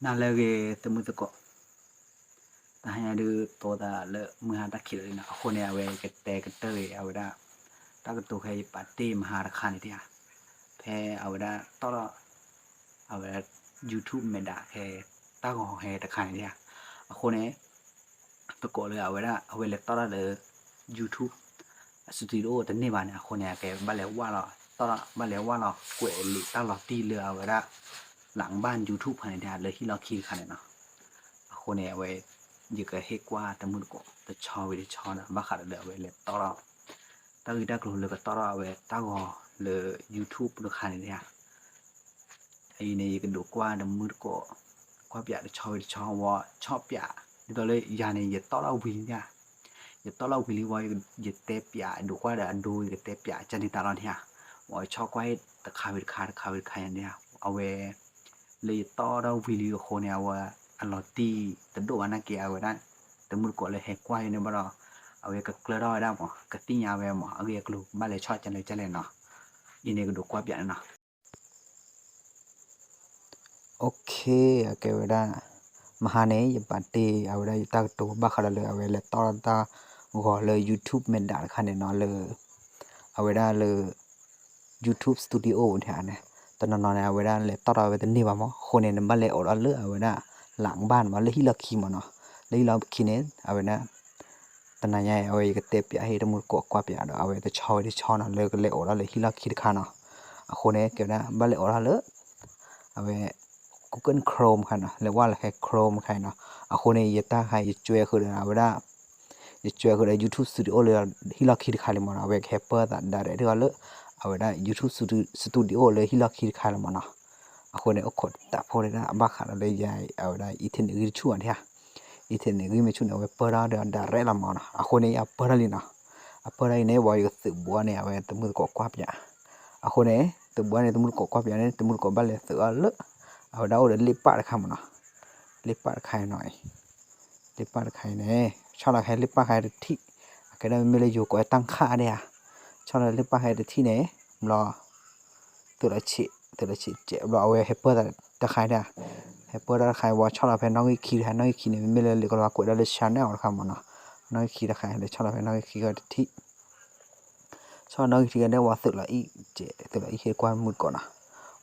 နၤလၢအဂ့ၤ တမုၢ်သကိး, တဟါညါဒုး တိသးလၢမုၢ်ဟါတၢ်ခံးလီၤလံနီၤ. အဃိန့ၣ် အဝဲကတဲကတၢၢ်အံၤ အဝဲဒၣ် တၢ်ကတိၤဖဲယပာ်တ့ၢ်မဟါတခါန့ၣ်တဧါ, ဖဲအဝဲဒၣ်တီၣ်ထီၣ် အဝဲဒၣ် YouTube မဲာ်ဒၣ်ဖဲတၢ်ဂီၤဖဲတခါန့ၣ်တဧါ. အဃိန့ၣ် သကိးလၢအဝဲဒၣ် အဝဲလဲၤတီၣ်ထီၣ်လၢ YouTube အ studio တန့ၢ်ဘၣ်န့ၣ် အဃိန့ၣ် အကဲဘၣ်လဲၤဝၢ်လီၤ တီၣ်ထီၣ် ဘၣ်လဲၤဝၢ်လီၤကွဲးလံာ်တၢ်လီၤတံၢ်လၢအဝဲဒၣ် လၢကဘၣ် YouTube ဖဲန့ၣ်တဧါ လၢဟံၣ်လီၢ်ခံတခါန့ၣ်နီၤ. အဃိန့ၣ် အဝဲ ယကဟ့ၣ်ကွၢ်တမုၢ်သကိးတဆီဝံၤတဆီဒီး ဘၣ်ဃးဒီးလၢအဝဲလဲၤတီၣ်ထီၣ် တၢ်ဂ့ၢ်တၢ်ကျိၤလၢကတီၣ်ထီၣ်အဝဲတၢ်ဂီၤလၢ YouTube တခါန့ၣ်တဧါ. အအံၤန့ၣ် ယကဒုးကွၢ်တမုၢ်သကိး ကွၢ်ပၠးတဆီဝံၤတဆီ ဝဲဆီၣ်ပၠး ဒ်သိးလၢယၤန့ၣ် ယတီၣ်ထီၣ်ဝံၤလံဧါ, ယတီၣ်ထီၣ်ဝံၤလံဝဲ ယတဲပၠး ဒုးကွၢ်ဒီးအဒိ ယကတဲပၠးကန့ၢ်တၢ်လီၤန့ၣ်ဧါ. ဝဲဆီၣ်ကွၢ်တခါဝံၤတခါ တခါဝံၤတခါန့ၣ်ဧါ. အဝဲ လၢယတီၣ်ထီၣ်ဝံၤလံအဃိန့ၣ် အဝဲအလီၤတံၢ်တဒိၣ်ဘၣ်နာ်က့ အဝဲဒၣ် တမုၢ်သကိးလၢဟဲကွၢ်ယၤန့ၣ်ဘၣ်ဒီး အဝဲကကျၢၤထီၣ်ဝဲဒၣ်မး ကသ့ၣ်ညါဝဲမး အဂ့ၢ်အကျိၤ ဘၣ်လဲၤဆီၣ်ကလဲၣ်ကလဲၣ်နီၤ. အံၤန့ၣ် ကဒုးကွၢ်ပၠးန့ၣ်နီၤ. Okay အကဲဝဲဒၣ် မဟါန့ၣ် ယပာ်တ့ၢ်အဝဲဒၣ်ယတၢ်ကတိၤ ဘၣ်ဃးဒီးလၢအဝဲလဲၤတီၣ်ထီၣ်တၢ်ဂီၤလၢ YouTube မဲာ်ဒၣ်တခါန့ၣ်နီၤ လၢ အဝဲဒၣ်လၢ YouTube Studio န့ၣ်ဧါန့ၣ် တနီၤနီၤန့ၣ် အဝဲဒၣ်လဲၤတီၣ်ထီၣ်ဝဲတန့ၢ်ဘၣ်မး အဃိန့ၣ် နဘၣ်လဲၤအိးထီၣ်လၢအဝဲဒၣ် လၢကဘၣ်န့ၣ်မး လၢဟံၣ်လီၢ်ခံမးနီၤ. လၢဟံၣ်လီၢ်ခံန့ၣ် အဝဲဒၣ် တနၤညါအံၤ အဝဲယကတဲပၠးဟ့ၣ်တမုၢ်သကိးကွၢ်ပၠးဒီး အဝဲတဆီဝံၤတဆီနီၤ လၢကလဲၤအိးထီၣ်လၢဟံၣ်လီၢ်ခံတခါနီၤ. အဃိန့ၣ် ကဲဝဲဒၣ် ဘၣ်လဲၤအိးထီၣ်လၢ အဝဲ Google Chrome ခါနီၤ လဲၤဝဲလၢဟဲ Chrome ခါအံၤနီၤ. အဃိန့ၣ် ယတၢ်ခါ ယကွဲဃုာ်ဒီးအဝဲဒၣ် ယကွဲဃုာ်ဒီး YouTube Studio လၢဟံၣ်လီၢ်ခံတခါလံမးနီၤ. အဝဲကဟဲပၢသး direct ထီၣ်လၢ အဝဲဒၣ် YouTube Studio လၢဟံၣ်လီၢ်ခံတခါလံမးနီၤ. အဃိန့ၣ် အိၣ်ခိးတၢ်ဖိတၢ်ဘၣ်ဃးဒီးလၢယၤ အဝဲဒၣ် internet ဂံၢ်တဆူၣ်ဘၣ်န့ၣ်ဧါ. internet ဂံၢ်မ့ၢ်ဆူၣ်န့ၣ် အဝဲပၢထီၣ်ဒီး direct လီၤမးနီၤ. အဃိန့ၣ် အပၢထီၣ်လံနီၤ. အပၢထီၣ်အံၤန့ၣ် ဝဲယကသုးဘူးအီၤန့ၣ် အဝဲတမုၢ်သကိးကွၢ်ပၠး. အဃိန့ၣ် သုးဘူးအီၤန့ၣ် တမုၢ်သကိးကွၢ်ပၠးန့ၣ် တမုၢ်သကိးဘၣ်လဲၤသုးအီၤလၢ အဝဲဒၣ်အိၣ်ဒီးလ့ၣ်ပၢ်တခါမးနီၤ. လ့ၣ်ပၢ်တခါအံၤနီၤ လ့ၣ်ပၢ်တခါအံၤန့ၣ် ဆီၣ်လီၤခဲလ့ၣ်ပၢ်ခါတထံၣ်. အကဲဒၣ်မ့မ့ၢ်လၢယိၤကိးတၢ်ခါဒံးဧါ. ဆီၣ်လီၤလ့ၣ်ပၢ်ခါတထံၣ်န့ၣ် ဘျီ သုးလီၤဆံး သုးလီၤဆံးကဲး ဘျီအဝဲဟဲပၢသးတခါဒံးဧါ. ဟဲပၢတၢ်တခါဝံၤ ဆီၣ်လီၤဖဲနီၣ်ဂံၢ်ခံတခါ နီၣ်ဂံၢ်ခံန့ၣ် မ့မ့ၢ်လၢလံာ်ကလၤဝါကွဲးဒၣ်လၢ channel တခါမးနီၤ. နီၣ်ဂံၢ်ခံတခါ လဲၤဆီၣ်လီၤဖဲနီၣ်ဂံၢ်ခံကတထံၣ် ဆီၣ်နီၣ်ဂံၢ်ခံကဒဲးဝံၤ သုးလီၤအံၣ်ကဲး သုးလီၤအံၣ်ဟ့ၣ်ကွၢ်မုၢ်တကိးနီၤ.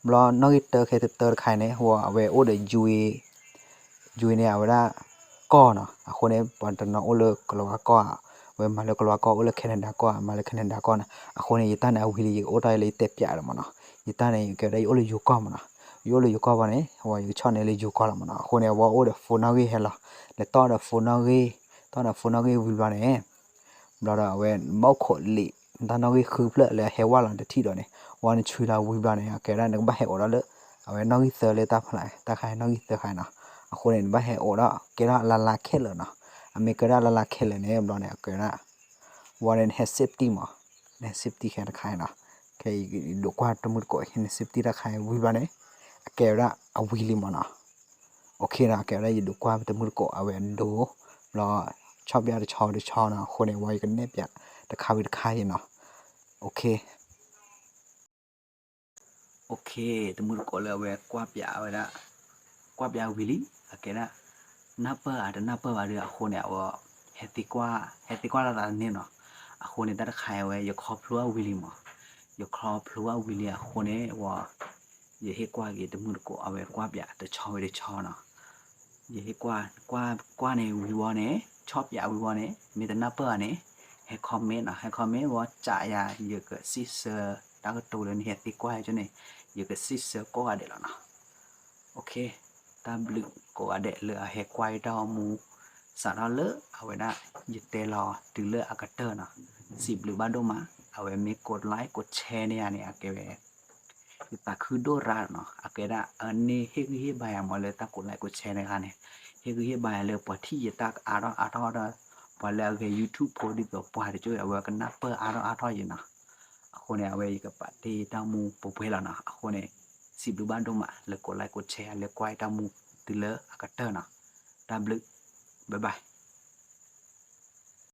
ဘျီနီၣ်ဂံၢ်တၢခဲတတၢတခါန့ၣ် ဝံၤအဝဲအိၣ်ဒီး ယွံန့ၣ် အဝဲဒၣ်ကီၢ်နီၤ. အဃိန့ၣ် ပှၤတနီၤအိၣ်လၢကလၤဝါကီၢ်ဧါ, ဝဲမၤလၢကလၤဝါကီၢ် အိၣ်လၢ Canada ကီၢ်ဧါ, မၤလၢ Canada ကီၢ်န့ၣ်. အဃိန့ၣ် ယတၢ်န့ၣ် အဝံၤလံ ယကအိၣ်တ့ၢ်လၢယတဲပၠးလီၤမးနီၤ. ယတၢ်န့ၣ် ကဲဝဲဒၣ်ယအိၣ်လၢယိၤကီၢ်မးနီၤ. ယအိၣ်လၢယိၤကီၢ်ဘၣ်န့ၣ် ဝံၤယကဆီၣ်န့ၢ်လၢယိၤကီၢ်လီၤမးနီၤ. အဃိန့ၣ် အဝဲအိၣ်ဒီး phone နီၣ်ဂံၢ်ဟဲလီၤ, လဲၤတီၣ်ဒီး phone နီၣ်ဂံၢ်, တီၣ်ဒီး phone နီၣ်ဂံၢ်ဝံၤဘျီန့ၣ် ဘျီဒီးအဝဲဘၣ်အိၣ်ခိးလံာ် တၢ်နီၣ်ဂံၢ်ဃုဖျၢၣ် လၢအဟဲဝဲလီၤတထံၣ်ဒီးန့ၣ် ဝံၤနဆွံလီၤဝံၤဘျီန့ၣ် အကဲဝဲဒၣ်နကဘၣ်ဟဲအိးထီၣ်လၢ အဝဲနီၣ်ဂံၢ်သၢလၢတၢ်ဖျါ တၢ်ခါနီၣ်ဂံၢ်သၢခါနီၤ. အဃိန့ၣ် နဘၣ်ဟဲအိးထီၣ်ကဲထီၣ်အလါလါခဲလၢာ်နီၤ. အမ့ၢ်ကဲထီၣ်အလါလါခဲလၢာ်န့ၣ် ဘျီန့ၣ် အကဲဝဲဒၣ် ဝံၤန့ၣ် နဟဲ safety မး, နဟဲ safety ခဲတခါနီၤ. ခဲအံၤဒုးကွၢ်တမုၢ်တကိး နဟဲ safety တၢ်ခါဝံၤဘျီန့ၣ် အကဲဝဲဒၣ်အဝံၤလံမးနီၤ. OK နီၤ, အကဲဝဲဒၣ်ယဒုးကွၢ်တမုၢ်တကိး အဝဲအဒိ ဘျီ ဆီၣ်ပၠးတဆီတဆီနီၤ. အဃိန့ၣ် ဝံၤယကနဲၣ်ပၠးတခါဝံၤတခါအံၤနီၤ. OK OK တမုၢ်တကိးလၢအဝဲကွၢ်ပၠးဝဲဒၣ် ကွၢ်ပၠးဝံၤလံ အကဲဒၣ် နၢ်ပၢၢ်ဧါတနၢ်ပၢၢ်ဘၣ်ဒီး အဃိန့ၣ် အဝဲ ဟဲသံကွၢ် ဟဲသံကွၢ်လိာ်သးန့ၣ်နီၤ. အဃိန့ၣ် တၢ်တခါအံၤဝဲ ယခီဖျိအဝံၤလံမး, ယခီဖျိအဝံၤလံအဃိန့ၣ် ဝံၤ ယဟ့ၣ်ကွၢ်က့ၤတမုၢ်တကိး အဝဲကွၢ်ပၠးတဆီဝံၤတဆီနီၤ. ယဟ့ၣ်ကွၢ် ကွၢ် ကွၢ်န့ၣ်ဝံၤဝံၤန့ၣ် ဆီၣ်ပၠးဝံၤဝံၤန့ၣ် မ့ၢ်တနၢ်ပၢၢ်ဘၣ်န့ၣ် ဟဲ comment နီၤ, ဟဲ comment ဝံၤ ကးယၤ ယကစံးဆၢ တၢ်ကတိၤလၢနဟဲသံကွၢ်ဟဲကၠိန့ၣ် ယကစံးဆၢကိးဂၤဒဲးလီၤနီၤ. OK တၢ်ဘျုးကိးဂၤဒဲးလၢအဟဲကွၢ်ယတၢ်အိၣ်မူ စးထီၣ်လၢအဝဲဒၣ် ယတဲလီၤတုၤလၢအကတၢၢ်နီၤ. စံးဘျုးဘၣ်ဒိၣ်မး, အဝဲမ့ၢ်ကိး like ကိး share န့ၢ်ယၤန့ၣ် အကဲဝဲ ယသးခုဒိၣ်ရၣ်နီၤ. အကဲဒၣ်အန့ၢ်ဟ့ၣ်ဂံၢ်ဟ့ၣ်ဘါယၤမး လၢတၢ်ကိး like ကိး share တခါန့ၣ် ဟ့ၣ်ဂံၢ်ဟ့ၣ်ဘါယၤလၢပှၤထံၣ်ယတၢ်အါထီၣ်အါထီၣ်ဒီး ပှၤလၢအဂဲၤ YouTube ဖိဒ်သိးပှၤတကၠိ အဝဲကနၢ်ပၢၢ်အါထီၣ်အါထီၣ်ယၤနီၤ. အဃိန့ၣ် အဝဲယကပာ်တ့ၢ်တၢ်မူပှဲၤပှဲၤလီၤနီၤ. အဃိန့ၣ် စံးဘျုးဘၣ်ဒိၣ်မးလၢကိး like ကိး share လၢကွၢ်ယတၢ်မူတုၤလၢအကတၢၢ်နီၤ. တၢ်ဘျုး bye bye.